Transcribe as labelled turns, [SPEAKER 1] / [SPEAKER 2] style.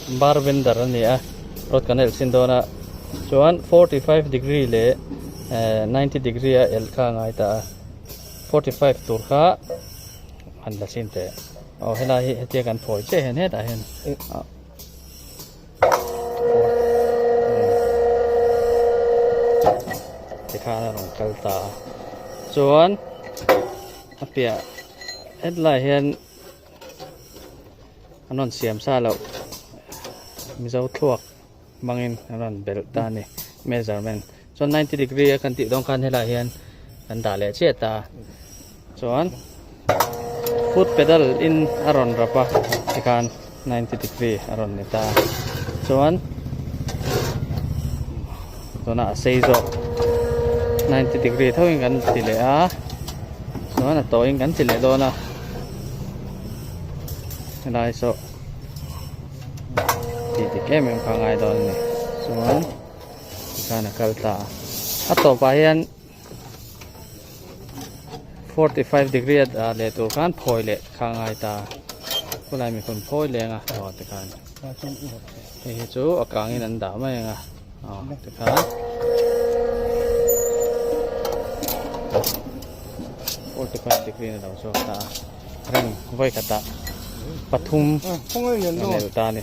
[SPEAKER 1] Bar bender a ni a rod kan elh chin dawn a chuan 45 degree leh 90 degree a elh kha a ngai ta a 45 tur kha han la chin teh aw helai hi hetia kan phawi chiah hian hetah hian tikhan a rawn kal ta a chuan a piah hetlai hian an rawn siam sa loh mizo thluak hmangin an rawn belh ta a ni measurement chuan 90 degree a kan tih dawn khan helaiah hian kan dah leh chiah ta a chuan foot pedal in a rawn rap a tikhan 90 degree a rawn ni ta a chuan tunah a sei zawk 90 degree tho in kan ti leh a chuan a tawhin kan ti leh dawn a helai saw tih dik em em kha a ngai dawn a ni chuan tikhan a kal ta a a tawpah hian 45 degree a dah leh tur khan phawi leh kha a ngai ta khulai mi hun phawi leng a aw tikhan hei hi chu a kangin an dah mai ang a aw tikhan 45 degree a lo chhuak ta a ring vawi khatah pathum a nel ta a ni.